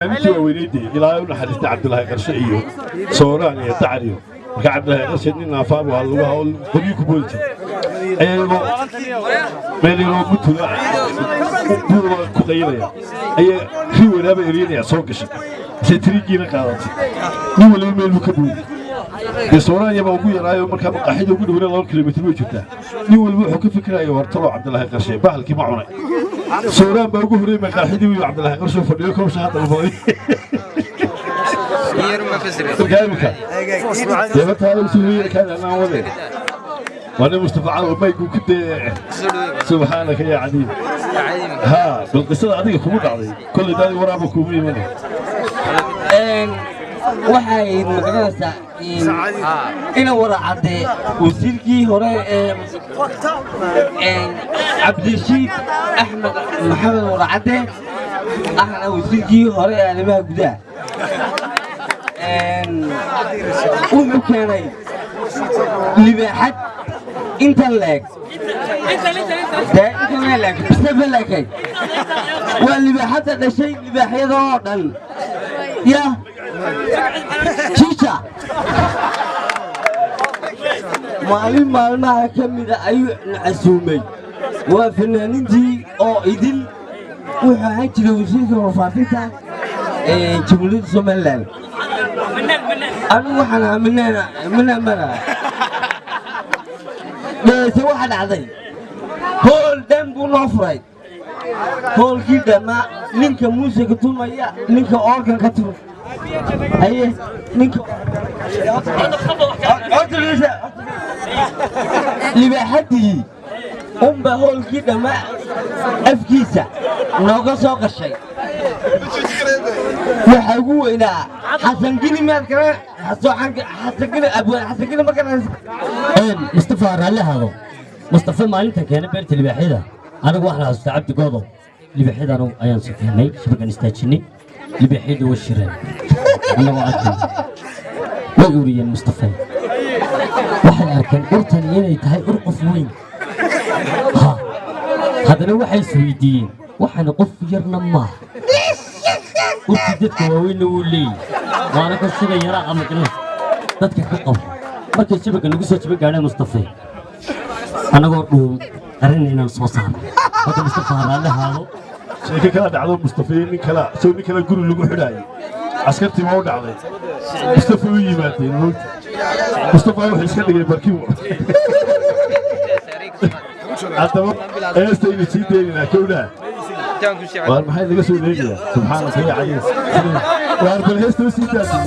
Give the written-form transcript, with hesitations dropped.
Intii waaweyneydii, ilaa u naxariistay Cabdilaahi Qarshe iyo Sooraan iyo Dacar iyo marka Cabdilaahi Qarshe nin naafaabu ahaa, lugaha oo qoryo ku boodi jiray, ayagoo meel yaroo mutula buurba ku qayilaya ayaa rii wanaaba eryanaya soo gashay, se tirigiina qaadatay. Nin waliba meel buu ka boodi. Dee Sooraan yabaa ugu yaraayo. Markaa maqaaxida ugu dhowna 2 kilomitir way jirtaa. Nin waliba wuxuu ka fikiraya, war talo Cabdilaahi Qarshe bahalkii ma cunay? Sooraan baa ugu horreeyay maqaaxidii wiil Cabdilaahi Qarshe fadhiyo kowsha hadda baday. Markaa imika dee horta hada kaan anaan wade waa nin Mustafa Caawa maygu ku dee. Subxaanaka yaa cadiim. Haa, bal qisada adiga kugu dhacday kolley daadi waraaba kuuma imanay. Waxay magaranaysaa ina wada caddee wasiirkii hore ee Cabdirashiid Axmed Maxamed Waracadde, ahna wasiirkii hore ee arrimaha gudaha, wuxuu keenay libaaxad intan leeg. Dee intan leeg bisafa leekay waa libaaxadda dhashay libaaxyada oo dhan ya jiija. Maalin maalmaha ka mida ayuu na casuumay, waa fanaaniintii oo idil. Wuxuu ahaan jiray wasiirka warfaafinta ee Jamhuuriyadda Somaliland. Anigu waxaan ahaa minaan mara dheese. Waxa dhacday, hool dhan buu noo furay. Hoolkii dhammaa ninka muusiga tumaya, ninka organ ka tum haye, ninka libaaxadii unbaa hoolkii dhammaa afkiisa nooga soo gashay. Waxaa ugu weynaa Xasan Gini. Maad kale Xasan Gini, abwaan Xasan Gini ma garanaysa? Mustafa, raalli ahaado. Mustafa maalintan keenay beerta libaaxyada, anigu waxaan xasuustaa Cabdi Goodow. Libaaxyada anigu ayaan soo keenay, shabagan istaajinay. Libaaxyadu way shireen annagoo arkay, way uriyeen. Mustafa waxay arkeen urtani inay tahay ur qof weyn. Ha haddana waxay isweydiiyeen, waxaana qof yarna maaha, urtii dadka waaweynna wuu leeyahy, waana ka sida yaraa ama garanaysa dadka ka qabo. Markay shabaga nagu soo jaba gaadheen, Mustafe annagoo dhuum qarin inaan soo saarno. Hadda Mustafa raalli ahaado. Sheeko kala dhacdo Mustafa iyo nin kala isagoo nin kale guri lagu xidhaayay, askartii waa u dhacday. Mustafa u yimaadeen moogta. Mustafa wuxuu iska dhigay barkibo. Haddaba heestaynu sii deynaynaa kowdhaa. Waar maxay naga soo leegayaa? Subxaanaka ya cadiim. Waar bal heesta u sii daasay.